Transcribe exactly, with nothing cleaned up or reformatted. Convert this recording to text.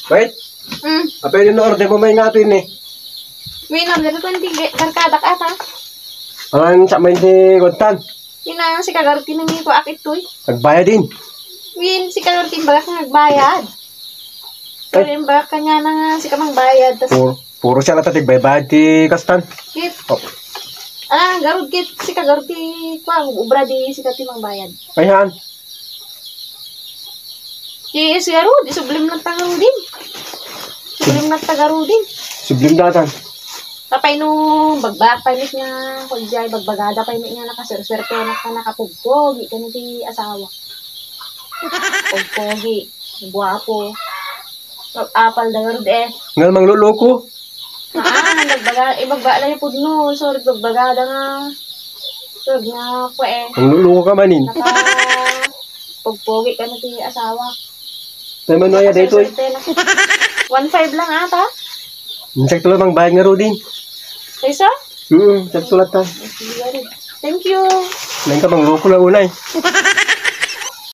Wait. Hmm. Apay no order mo may nga ito ini? Wait, order ko hindi barkadak ata. Alam sa may di kontan. Ina, si Kagarti nang iko akit toy. Nagbayad din. Win, si Kagarti baga ka nagbayad. Ay. Pero yung baga kanya na nga si kamang bayad. Tas puro, puro siya natatig bayad ti kastan. Kit. Oh. Ah, garud kit si Kagarti kwa, ubra di si Kagarti mang bayad. Ay, han. Yes, garud. Isublim na tagarudin. Isublim na tagarudin. Sublim datan. Tapay no, bagbagak pay met nga, kundi ay bagbagada pay met nga nakaserser kaya naka-, nakapugpogi kano ti asawa. Pugpogi, guwapo. Apal da garud eh. Ngal mangluluko. Ah, nagbaga, ibagba lang yung pudno. Sorry, bagbagada nga. Sorry nga, kwe eh. Mangluluko ka manin. Naka-, pugpogi kano ti asawa. Tay mano aya daytoy? Swerte na. One five lang ata. Insakto lang bayad nga rudin. Kaysa? Hmm, sakto lang ta. Thank you. Nang ka mangloko lang unay.